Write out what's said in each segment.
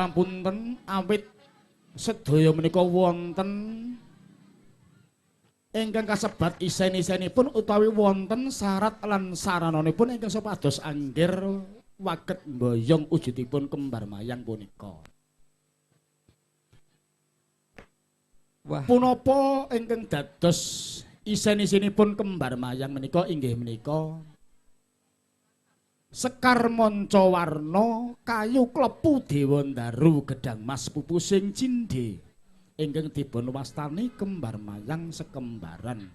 Pangapunten awit sedaya menika wonten ingkang kasebat isen-isenipun utawi wonten syarat lan sarananipun ingkang supados angger waget mboyong wujudipun kembar mayang punika. Wah. Punapa ingkang dados isen-isenipun kembar mayang menika inggih menika Sekar manca warna kayu klepu dewandaru gedang mas pupusing cindhe ingkang dipun wastani kembar mayang sekembaran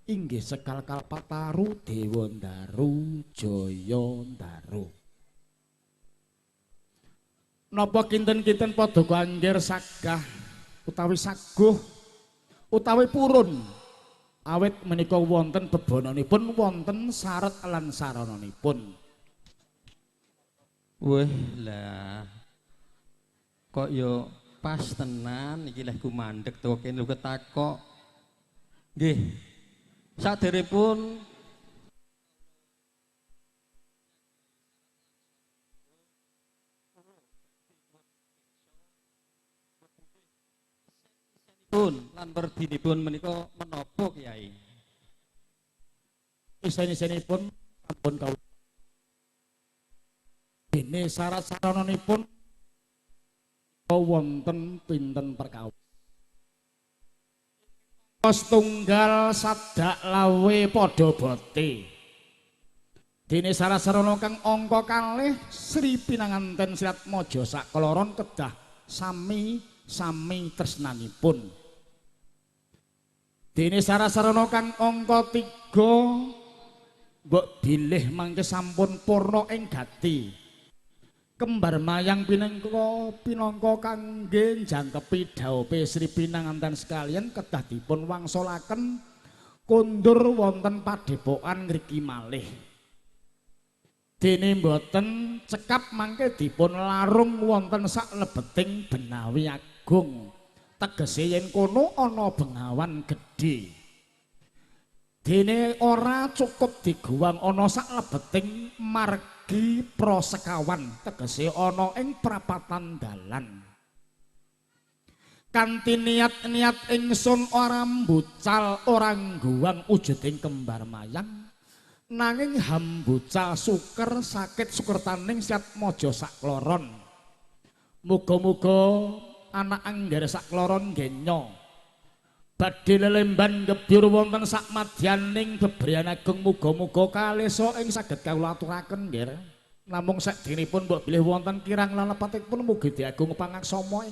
inggih sekal kalpataru dewandaru jayandaru. Napa kinten-kinten padha angger sagah utawi saguh utawi purun awit menika wonten bebananipun wonten syarat lan sarananipun. Wah lah kok yo pas tenan iki leh kumandhek to kene ketakok. Nggih. Saderepun pun lan werdinipun menika menapa Kyai? Isen-isenipun sampun kawula dene syarat sarananipun wonten pinten perkawis. Tunggal sadak lawe padha bote. Dene syarat sarana kang angka kalih Sri Pinanganten Sirat Maja sakloron kedah sami-sami tresnanipun. Dene syarat sarana kang angka 3 mbok bilih mangke sampun purna ing gati. Kembar mayang pinangka kangge njangkepi dhaupe Sri Pinanganten sekalian kedah dipun wangsulaken kondur wonten padepokan ngriki malih. Dene mboten cekap mangke dipun larung wonten saklebeting Benawi Agung. Tegese yen kono ana bengawan gedhe. Dene ora cukup diguwang ana saklebeting margi Prosekawan, tegese ana ing prapatan dalan. Kanthi niat-niat ingsun ora mbucal ora ngguwang wujuding kembar mayang, nanging hambucal suker sakit sukertaning Siat Maja sakloron. Muga-muga anak angger sakloron genya badhe lelemban gebyur wonten sakmadyaning bebrayan agung muga-muga kalesa ing saged kawula aturaken nggih. Namung sakdinipun mbok bilih wonten kirang lan lepatipun mugi diagung pangaksama.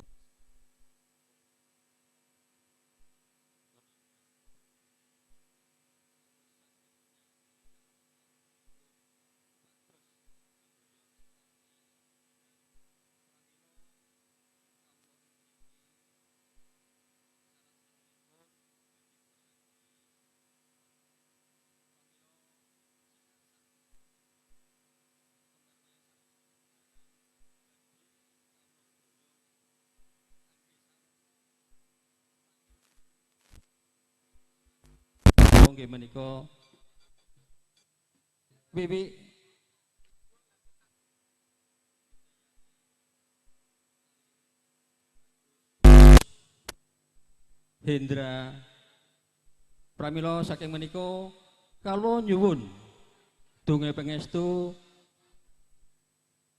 Nggih menika Wiwi Hendra pramila saking menika kawula nyuwun donga pangestu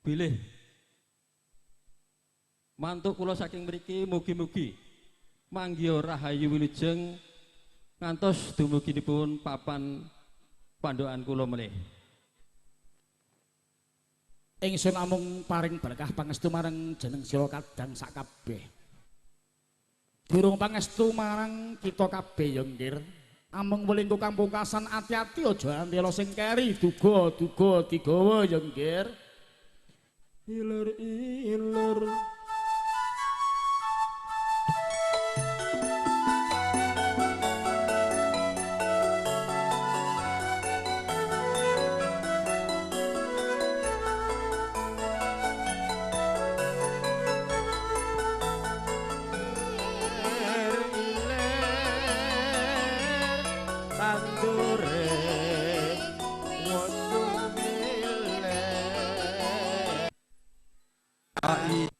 bilih mantuk kula saking mriki mugi-mugi manggiha rahayu wilujeng ngantos dumuginipun papan pandokan kula melih. Ingsun amung paring berkah pangestu marang jeneng sira kadang sak kabeh. Durung pangestu marang kita kabeh ya nggih. Amung welingku kang pungkasan ati-ati aja antela sing keri duga-duga digawa ya nggih. Ilur-ilur. Ai.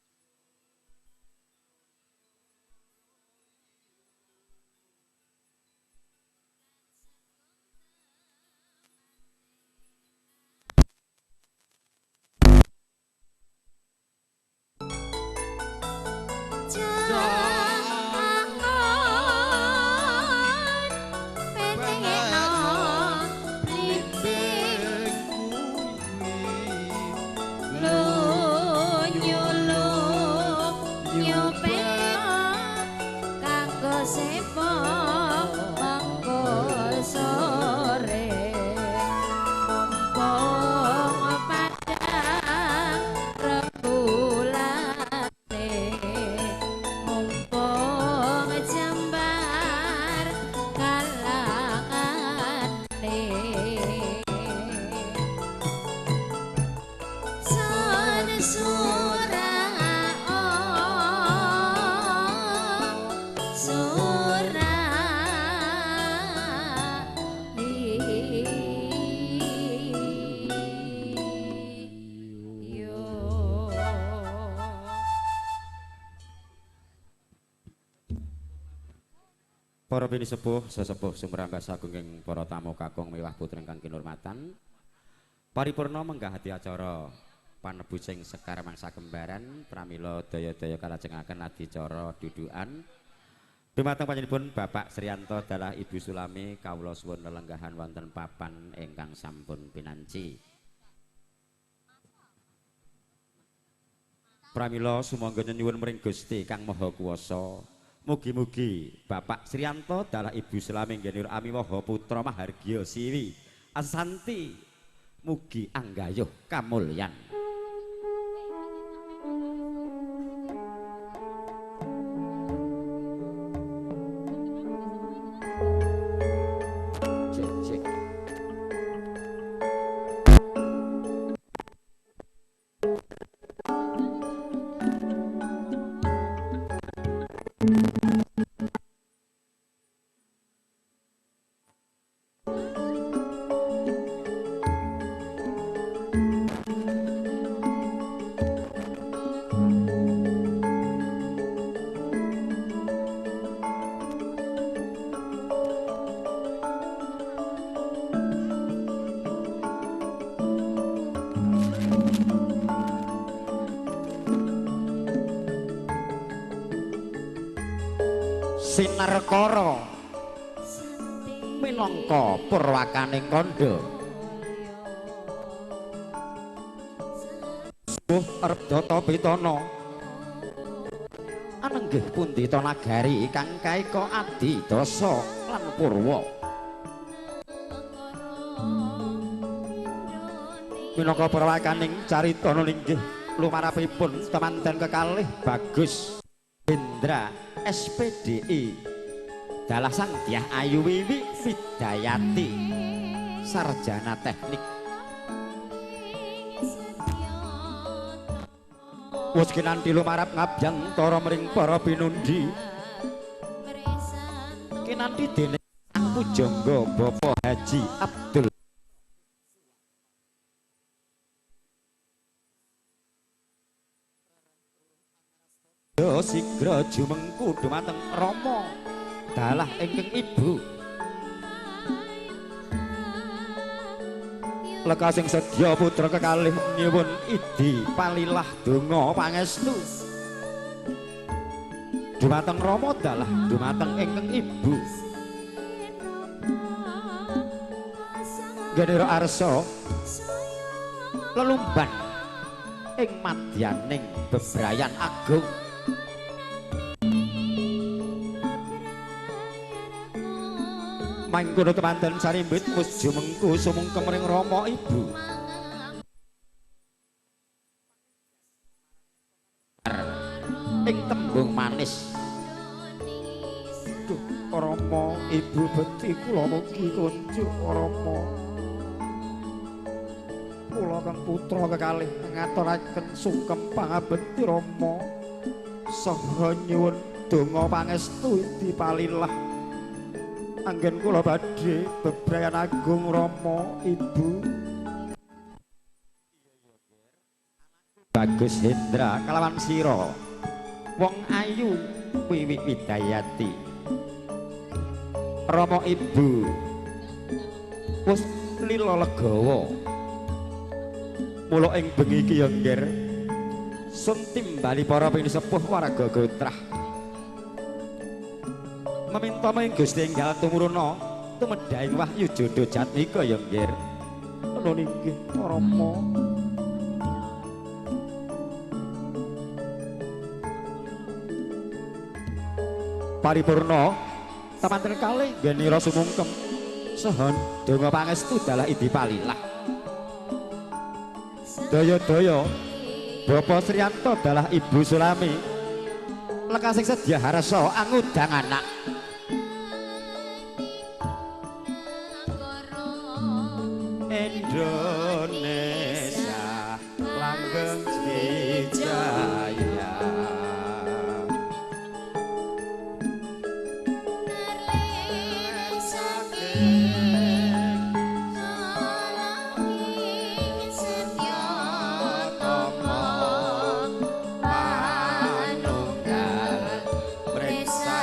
Para pinisepuh, sesepuh sumrambah sagunging para tamu kakung miwah putra ingkang kinurmatan. Paripurna menggah adiacara panebusing sekar mangsa kembaran pramila daya-daya kalajengaken adicara dudukan. Dumateng panjenenganipun Bapak Sriyanto dalah Ibu Sulami kawula suwun lelenggahan wonten papan ingkang sampun pinanci. Pramila sumangga nyuwun mring Gusti Kang Maha Kuwasa. Mugi-mugi Bapak Sriyanto dalah Ibu Sulami nggih amiwaha putra mahargya siwi asanti mugi anggayuh kamulyan. Sinarkara minangka purwakaning kandha subuh Ardata Pitana anenggih pundita nagari kang kaeka adi dasa lan purwa minangka purwakaning carita linggih lumarapipun temanten kekalih Bagus Hendra SPDI dalah Sang Dyah Ayu Wiwi Widayati sarjana teknik. Wus kinanti lumarap ngabyantara mring para pinundi kinanti dene pujangga Bapak Haji Abdul sigra jumengku dumateng Rama dalah ingkang ibu lekasing sedya putra kekalih nyuwun idi palilah donga pangestu dumateng Rama dalah dumateng ingkang ibu Gendera arsa lelumban ing madyaning bebrayan agung. Mangkono temanten sarimbit wis jumengku sumungkem ring Rama ibu. Ing tembung manis. Duh Rama ibu beti kula mugi kunjuk Rama. Kula kang putra kekalih ngaturaken sungkem pangabekti Rama. Saha nyuwun donga pangestu dipalilah. Anggen kula badhe bebrayan agung Rama ibu. Bagus Hendra kalawan sira wong ayu Wiwi Widayati. Rama ibu wis lila legawa. Mula ing bengi iki ya nggir sun timbali para pinisepuh warga gotrah. Meminta maring Gusti enggal tumuruna tumedhaing wahyu jodho jatmika ya nggir. Nuwun inggih Rama. Paripurna temanten kalih ngenira sumungkem saha donga pangestu dalah idi palilah. Daya-daya Bapak Sriyanto dalah Ibu Sulami lekasing sedya harsa angudang anak. Indonesia langgeng wijaya. Manunggal priksa.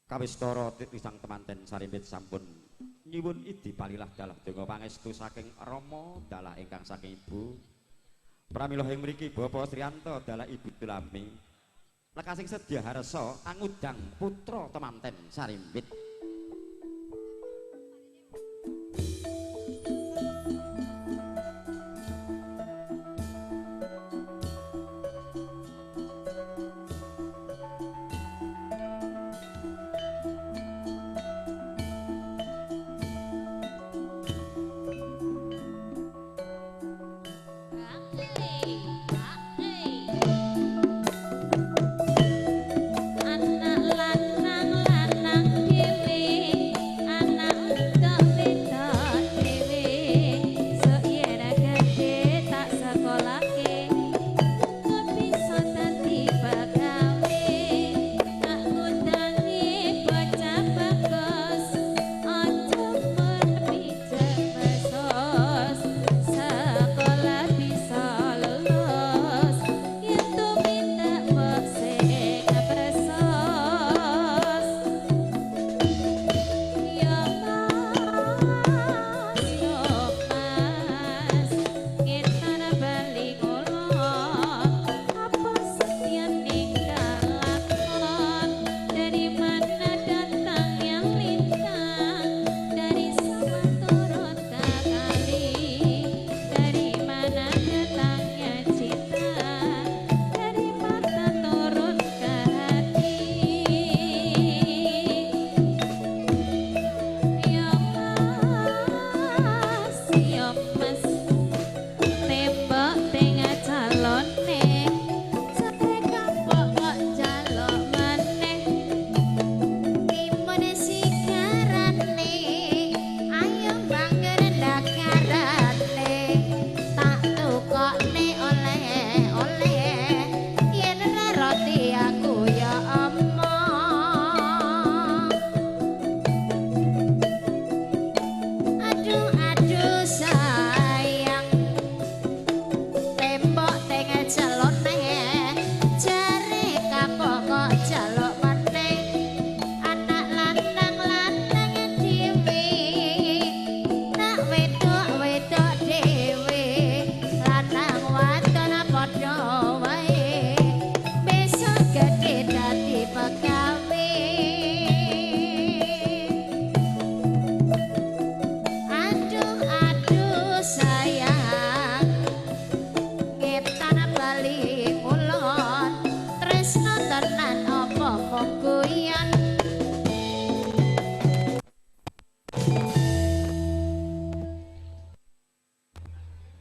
Kawistara tisang temanten sarimbit sampun nyuwun idi palilah dalah donga pangestu saking Rama dalah ingkang saking Ibu. Pramila ing mriki Bapak Sriyanto dalah Ibu Tulami. Lekasing sedya harsa angudang putra temanten sarimbit. Anak lanang lanang dhewe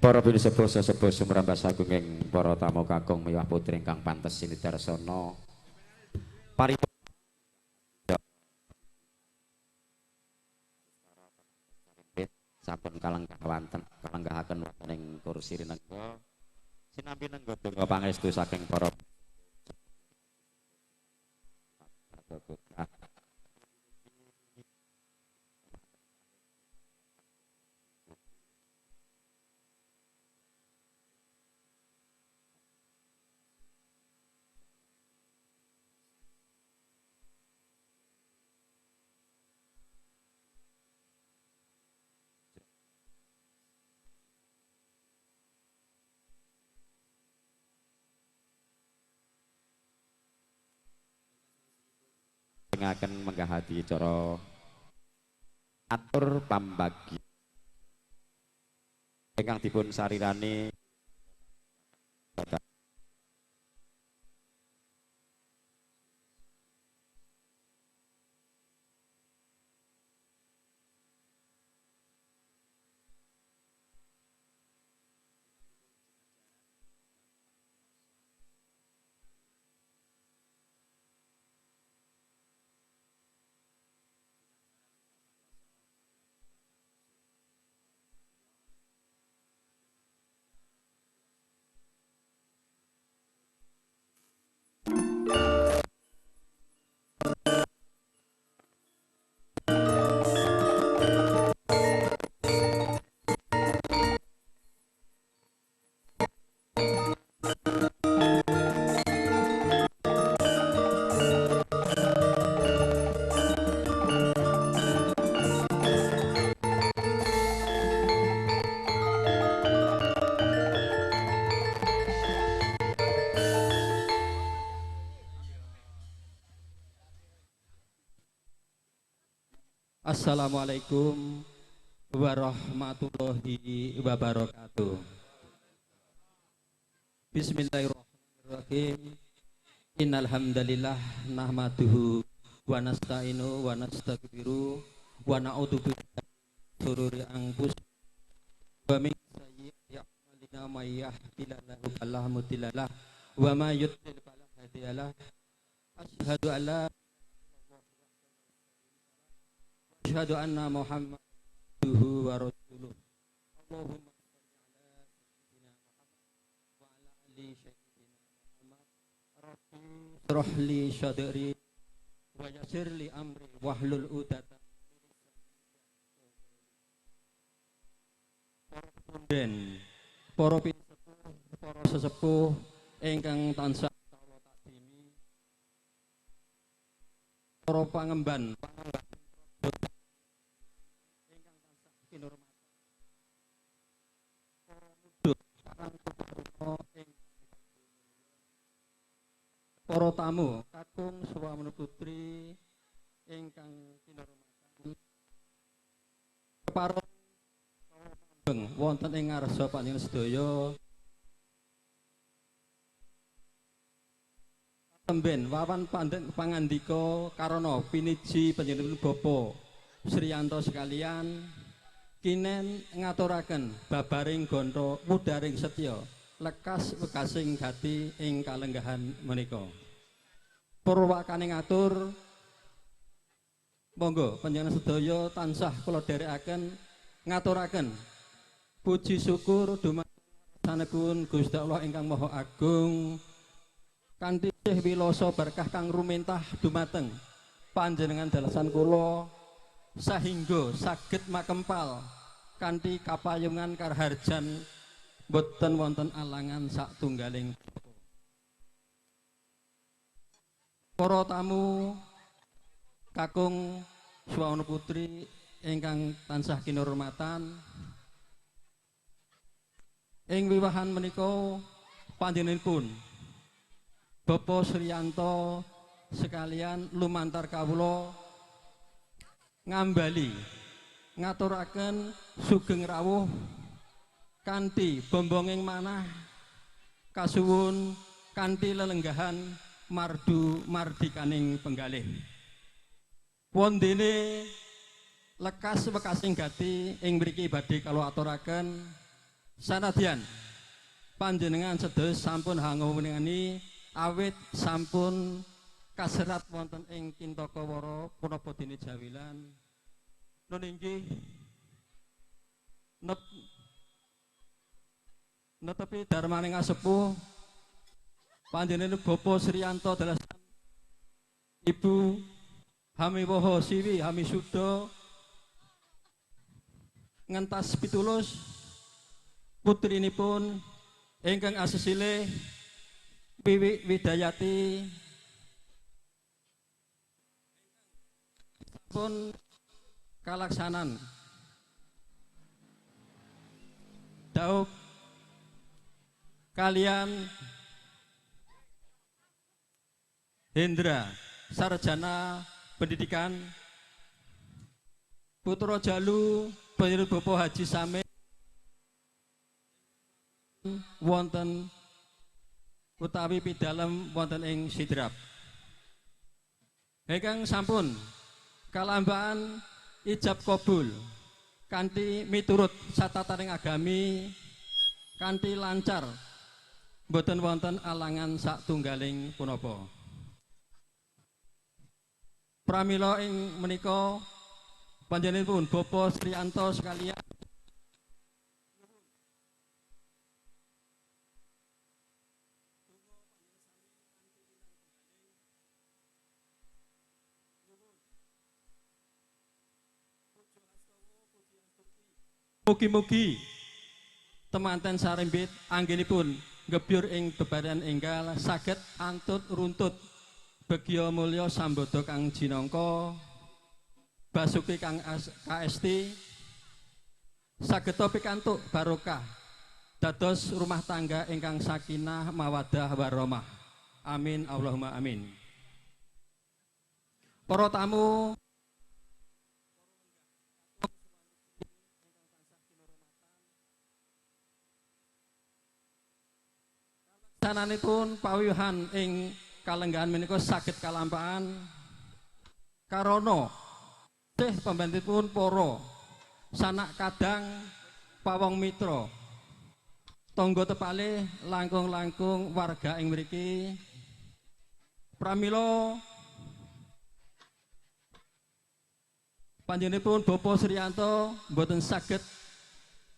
Para pinusepuh sesepuh sumrambah sagunging para tamu kakung miwah putri ingkang pantes sinidarsana. Sampun kalenggah wonten kalenggahaken wonten ing kursi rinengga. Sinambi nengga donga pangestu saking para akan menggahati cara atur pambagi ingkang dipun sarirani Assalamualaikum warahmatullahi wabarakatuh. Bismillahirrahmanirrahim. Innal hamdalillah nahmaduhu wa nasta'inu wa nastaghfiruh wa na'udzu billahi min syururi anfusina wa min sayyiati a'malina may yahdihillahu fala mudhillalah wa may yudlil fala hadiyalah. Asyhadu an la asyhadu anna Muhammadan abduhu wa rasuluh. Allahumma shalli ala sayyidina Muhammad wa ala ali sayyidina Muhammad. Rabbi shrah li sadri wa yassir li amri wahlul 'uqdatam min lisani. Para punden, para pinisepuh, para sesepuh ingkang tansah kawula takdimi, para pangemban ingkang tansah kinurmatan, para mudhun karang taruna ing para tamu kakung swamana putri ingkang kinurmatan, para wonten ing ngarsa panjenengan sedaya, temben wawan pangandika karana piniji panjenenganipun Bapak Sriyanto sekalian kinen ngaturaken babaring gantha wudaring setya lekas wekasing gati ing kalenggahan menika. Purwakane ngatur monggo panjenengan sedaya tansah kula dherekaken ngaturaken puji syukur dumateng Gusti Allah ingkang Maha Agung kanthi wiloso berkah kang rumintah dumateng panjenengan dalasan kula sahingga saged makempal kanthi kapayungan karharjan boten wonten alangan satunggaling. Para tamu kakung swawana putri ingkang tansah kinurmatan, ing wiwahan menika panjenenganipun Bapak Sriyanto sekalian lumantar kawula ngambali ngaturaken sugeng rawuh kanthi bombonging manah kasuwun kanthi lelenggahan mardu mardikaning penggalih. Wondene lekas wekasing gati ing mriki badhe kula aturaken sanadyan panjenengan sedaya sampun hangawenani awit sampun kaserat wonten ing Kintaka Wara punapa dene jawilan. Nun inggih netepi darmaning asepuh panjenengan Bapak Sriyanto dalas Ibu Hamiwoho Siwi Hamisuda ngentas pitulus putrinipun ingkang asesilih Wiwi Widayati pun kalaksanan daup kalian Hendra sarjana pendidikan putra jalu panjenengan Bapak Haji Samir wonten utawi pidalem wonten ing Sidrap. Ingkang sampun kalambaan ijab kabul kanthi miturut satataning agami kanthi lancar boten wonten alangan satunggaling punapa. Pramila ing menika panjenenganipun Bapak Sriyanto sekalian mugi-mugi temanten sarimbit anggenipun ngebyur ing bebaran enggal saged antut runtut bagya mulya sambada kang jinangka basuki kang KST sageta pikantuk barokah dados rumah tangga ingkang sakinah mawaddah warahmah. Amin Allahumma amin. Para tamu Sananipun pawiyuhan ing kalenggahan menika saged kalampahan karana sih pambantipun para sanak kadang pawong mitra tangga tepalih langkung-langkung warga ing mriki. Pramila panjenenganipun Bapak Sriyanto mboten saged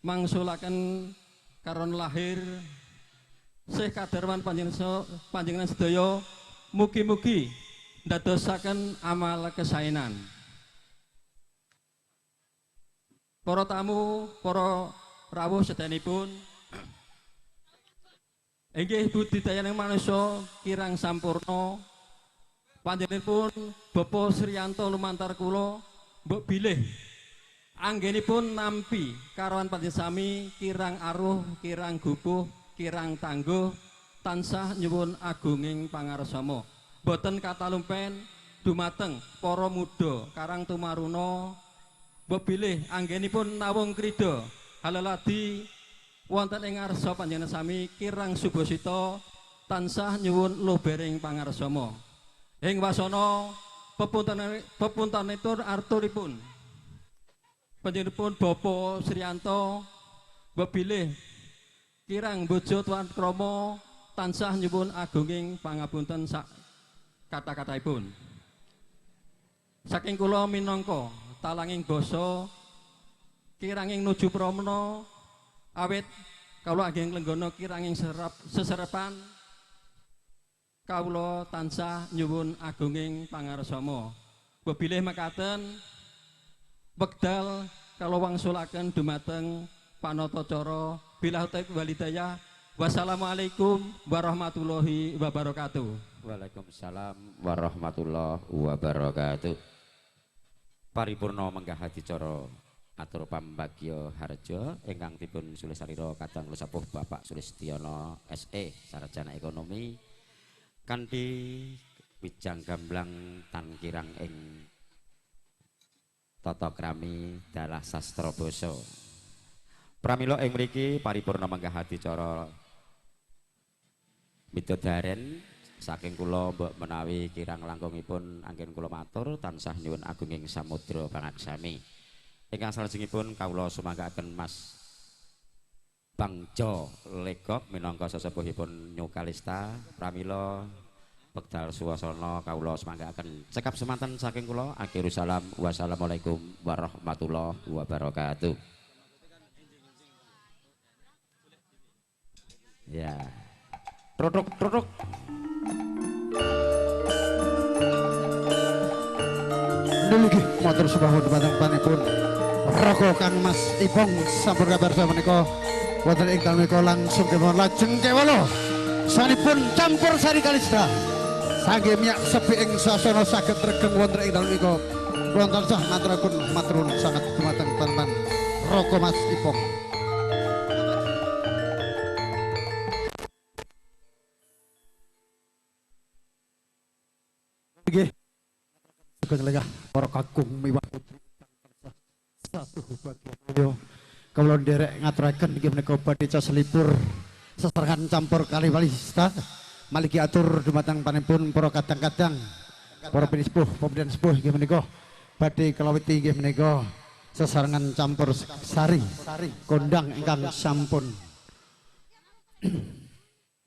mangsulaken karana lahir sih kadarman panjenengan sedaya mugi-mugi ndadosaken amal kesaenan. Para tamu, para rawuh sedayanipun, inggih budidayaning manungsa kirang sampurna. Panjenenganipun Bapak Sriyanto lumantar kula mbok bilih anggenipun nampi karawan panjenengan sami kirang aruh, kirang gupuh, kirang tangguh, tansah nyuwun agunging pangarsama. Boten katalumpen dumateng para muda Karang Tumaruna mbok bilih anggenipun nawung krida halaladi wonten ing ngarsa panjenengan sami kirang subasita tansah nyuwun lobering pangarsama. Ing wasana pepuntenipun arturipun panjenenganipun Bapak Sriyanto mbok bilih kirang bojo tuan krama tansah nyuwun agunging pangapunten sak kata-kataipun. Saking kula minangka talanging basa kiranging nuju pramana awit kawula ageng lenggana kiranging seserepan kawula tansah nyuwun agunging pangarsama. Bebilih mekaten wekdal kala wangsulaken dumateng panata cara billahi taufik wal hidayah. Wassalamualaikum warahmatullahi wabarakatuh. Waalaikumsalam warahmatullahi wabarakatuh. Paripurna menggah adicara atur pambagya harja ingkang dipun sulih sarira kadang sepuh Bapak Sulistiono SE Sarjana Ekonomi kanthi wijang gamblang tan kirang ing tata krami dalah sastra basa. Pramila ing mriki paripurna menggah adicara midodaren saking kula mbok menawi kirang langkungipun anggen kula matur tansah nyuwun agunging samudra pangaksami. Ingkang salajengipun kawula sumanggaaken Mas Bangjo Legok minangka sesepuhipun New Kalista. Pramila wekdal suasana kawula sumanggaaken cekap semanten saking kula. Akhirul salam, wassalamualaikum warahmatullahi wabarakatuh. Ya. Trotok trotok. Nggih, matur suwun dumateng panipun Raka Kang Mas Ipong sampun kabar menika wonten ing dalem menika langsung kemawon lajeng kewala sanipun campur sari Kalistra sangge miyak sepi ing sasana saged regeng wonten ing dalem menika. Kula tansah ngaturaken matur nuwun sanget dumateng teman Raka Mas Ipong. Nggih. Sugeng para kakung miwah putri satu bagya kawula nderek ngaturaken inggih menika badhe selipur sesarengan campur kali walista maliki atur dumateng panipun para kadang-kadang para pinisepuh pembian sepuh inggih menika badhe kalawiti inggih menika sesarengan campur sari kondang ingkang sampun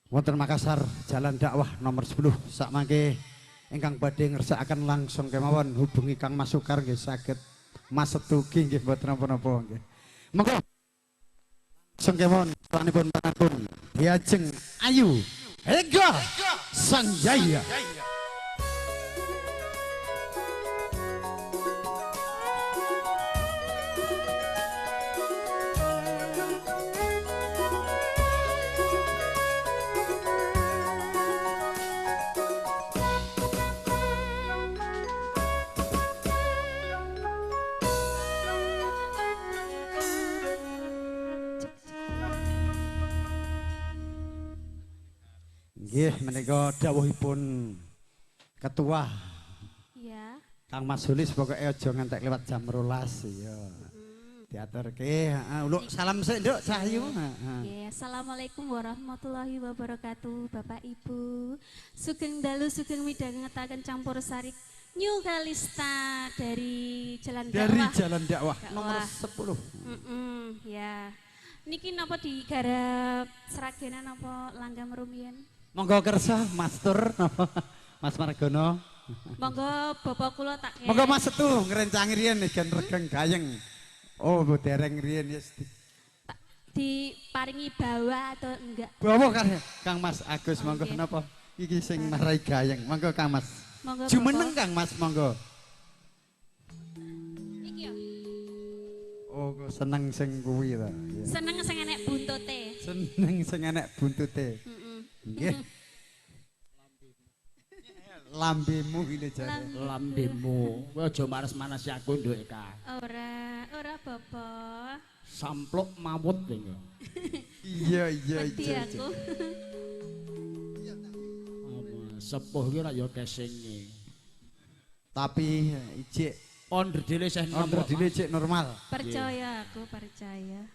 wonten Makassar Jalan Dakwah nomor 10 sakmangke ingkang badhe ngersakaken langsung kemawon hubungi Kang Mas Sukar nggih saged Mas Setugi nggih mboten napa-napa nggih. Monggo langsung kemawon saranipun panapun Diajeng Ayu Ega Sanjaya. Nggih menika dawuhipun ketua. Iya. Kang Mas Sulis pokoke aja ngantek lewat jam 12 ya. Diaturke, heeh. Uluk salam sik, Nduk, Cahyu. Heeh. Nggih, assalamualaikum warahmatullahi wabarakatuh, Bapak Ibu. Sugeng dalu sugeng midhangetaken campur sari New Kalista dari Jalan Dari Dakwah. Jalan Dakwah nomor Dakwah. 10. Ya. Niki napa digarap Sragenan napa langgam rumiyin? Monggo kersa Mas Tur napa Mas Margono. Monggo bapak kula tak Monggo Mas Setu ngrencangi riyen gen regeng gayeng. Oh, dereng riyen yes. Diparingi bawa atau enggak? Bawa kan Kang Mas Agus monggo Oke. napa iki sing marai gayeng. Monggo Kang Mas. Monggo Jumeneng Bapak. Kang Mas monggo. Iki yo. Oh, kok seneng sing kuwi ta. Iya. Seneng sing enek buntute. Seneng sing enek buntute. Heeh. Nggih. Lambemu iki jare. Lambemu. Kowe aja manas-manasi aku, Nduk Eka. Ora, ora Bapak. Sampluk mawut kowe. Iya iya Wedi iya. aku. Sepuh ki ora ya kesinge. Tapi ijik Onderdile isih enom. onderdile ijik normal. Percaya aku, percaya.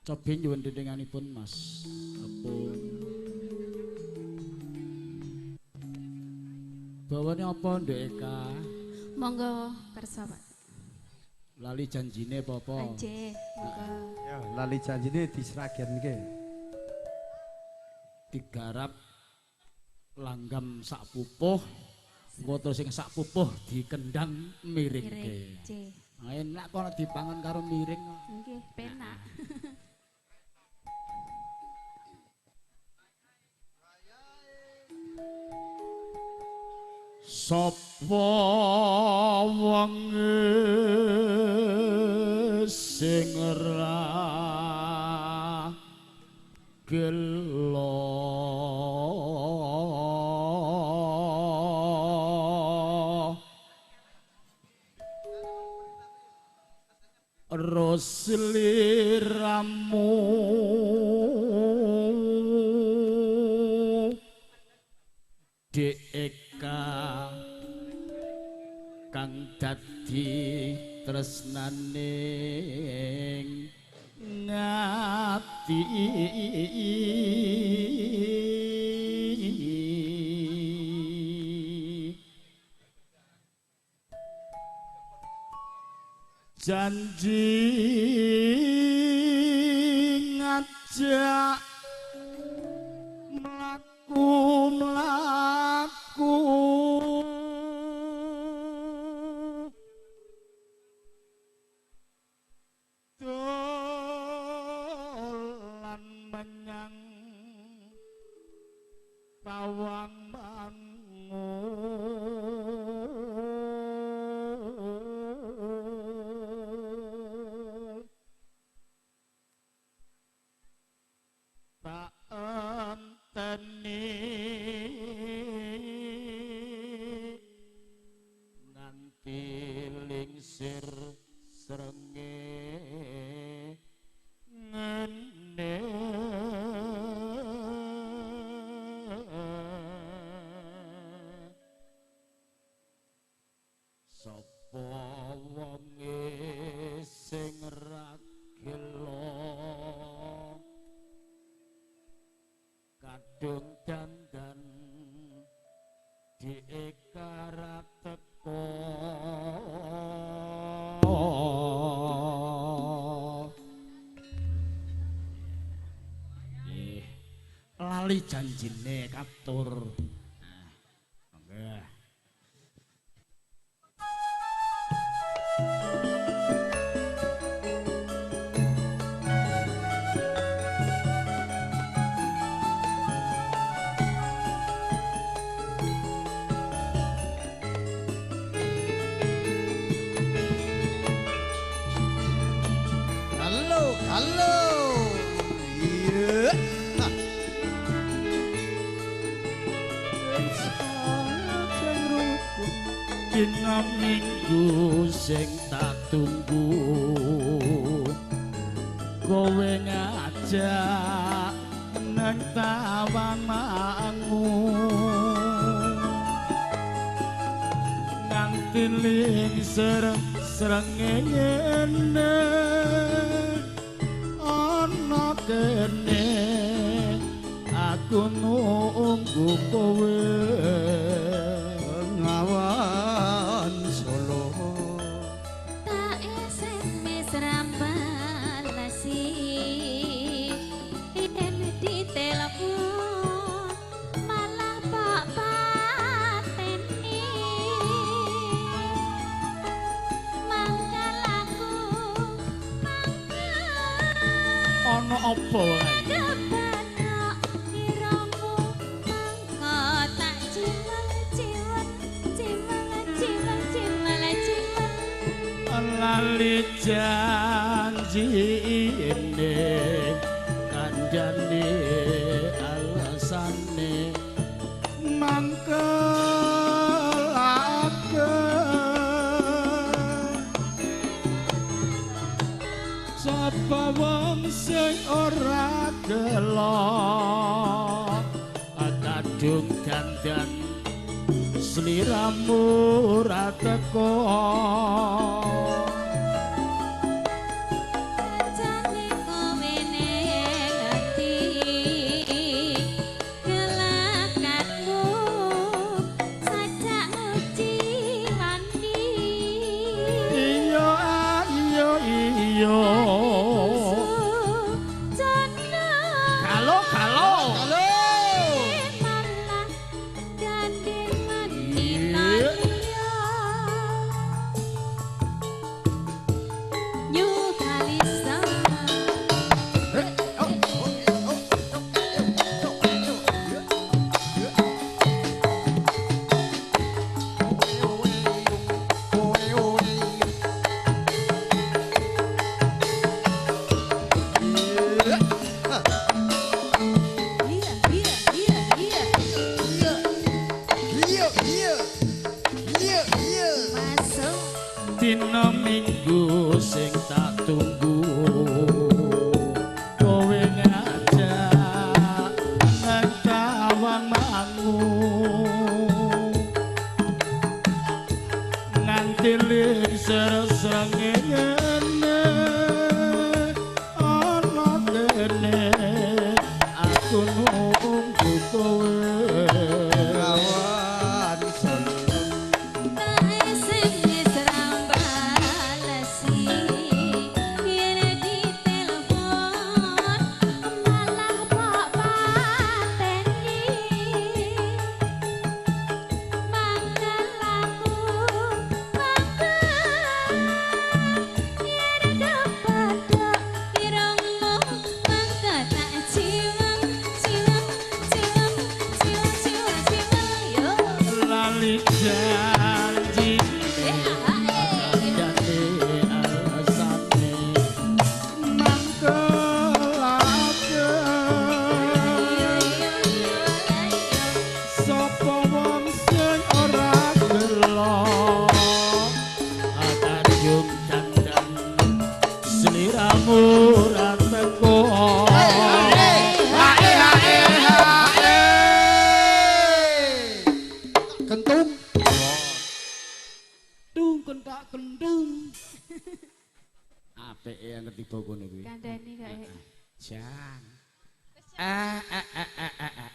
Cobi nyuwun dedenganipun Mas. Apa? Bawane apa Nduk Eka? Monggo kersa Pak. Lali janjine apa-apa? Nggih, monggo. Ya, lali janjine disragenke. Digarap langgam sak pupuh, engko terus sing sak pupuh dikendang miringke. Miring, nggih. Enak kok dipangan karo miring kok. Nggih, penak. Sapa wong sing ora gelo Rosliramu Deka kang dadi tresnaning ngati janji ngajak mlaku mlaku dolan menyang Tawang Mangu tak enteni nganti lingsir srengenge ngene sapa wonge sing ra gelo kadung dandan diekara teko nggih lali janjine katur. Nah, monggo. Halo, halo. Iya. Hah. Dina minggu sing tak tunggu kowe ngajak nang Tawang Mangu nganti lingsir srengenge ana kene aku nunggu kowe Bengawan Solo. Tak SMS rambalasi yen ditelepon malah pak pateni mangkal aku mangkal ana apa wae kebathok iramu mangko tak ciwel ciwel ciwel ciwel ciwel ciwel lali janji ini kandhane alasane mangkelake sapa wong sing ora gelo kadung dandan sliramu ora teko. Jane kowe ning ati gelakatmu sajak nguji wani Iya iya iya Galo galo malah gandeng wanita Iya. liya. New Kalista. Iya, iya, iya, iya. Iya iya iya iya. Masuk. Dina Minggu sing tak tunggu kowe ngajak nang Tawang Mangu nganti lingsir srengenge ana kene aku nunggu kowe. Bengawan Solo. Tak SMS rambalasi yen ditelepon malah pak pateni mangkel aku mangkel yen kepadha irungmu mangko tak ciweng ciweng ciweng ciweng ciweng ciweng yo. Lali janji kandhane alasane mangkelake sapa wong sing ora gelo kadung dandan sliramu ora teko. Kentung. Dung kentak kendung apike yang ketiba kono kuwi. Kandhane kae. Jan. Ah ah ah ah ah ah.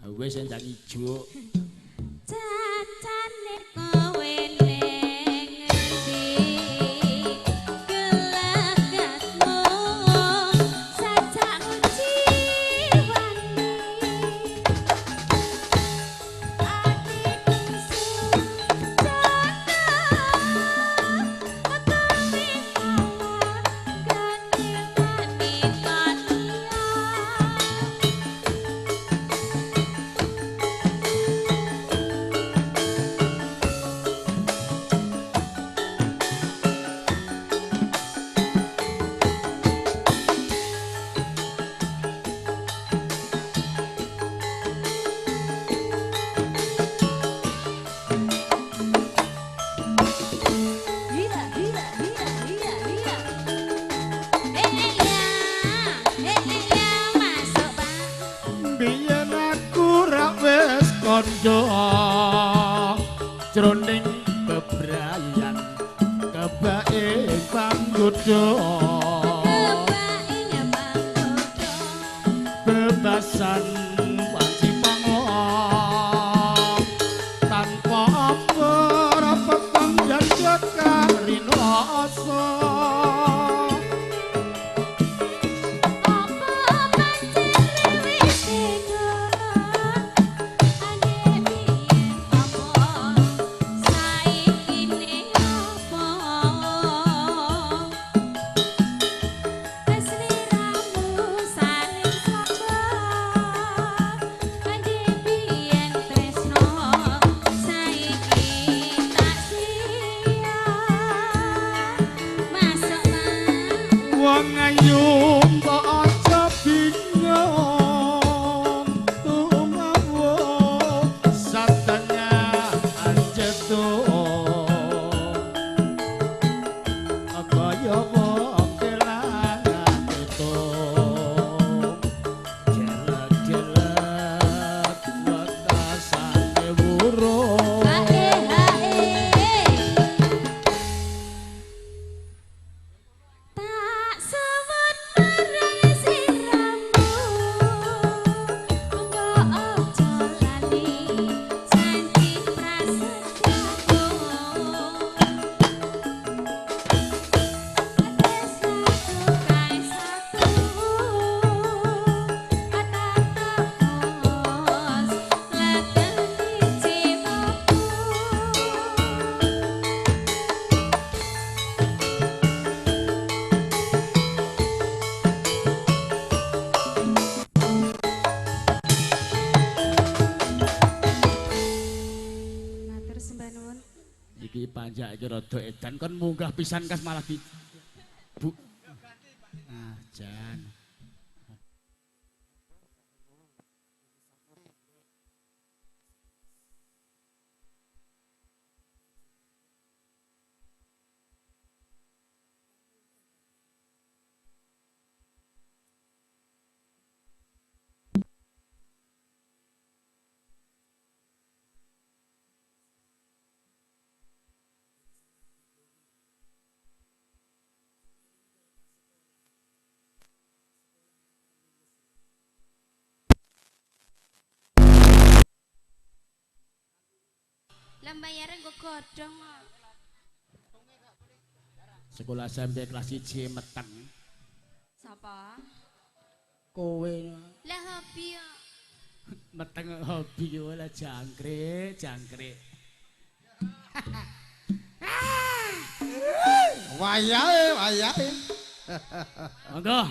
Ah, wis ndang ijo. Cacane kowe ning ngendi gelagatmu sajak nguciwani atiku sujana kowe malah gandeng wanita liya. Iya, iya, iya, iya, iya. Eh, eh, ya. Eh, eh, ya, masuk, Pak. Biyen aku ra wis rondo jroning bebrayan kebake panggoda Kebake panggoda bebasan wanci pangok tanpa apa-apa jajaka rinoso. Apa pancen wis tega ane biyen apa saiki ne apa Sliramu saling sapa ane biyen tresno saiki tak siap masuk mas. Wong ayu mbok aja bingung tumawa satenya anjetu kaya wong kelangan itu jelek-jelek wekasane wurung. Hae hae. Tak suwun marang sliramu, mbok aja lali janji prasetyaku. Tresnaku kae satu, tetep legeni jiwaku. Matur sembah nuwun. Iki panjak iki rada edan kon munggah pisan kas malah di Bu. Ah, jan. Lah bayare nggo godhong kok. Sekolah SMP kelas 1 meteng. Sapa? Kowe Lah hobi yo. meteng hobi yo lah jangkrik, jangkrik. Wayahe, wayahe. Monggo.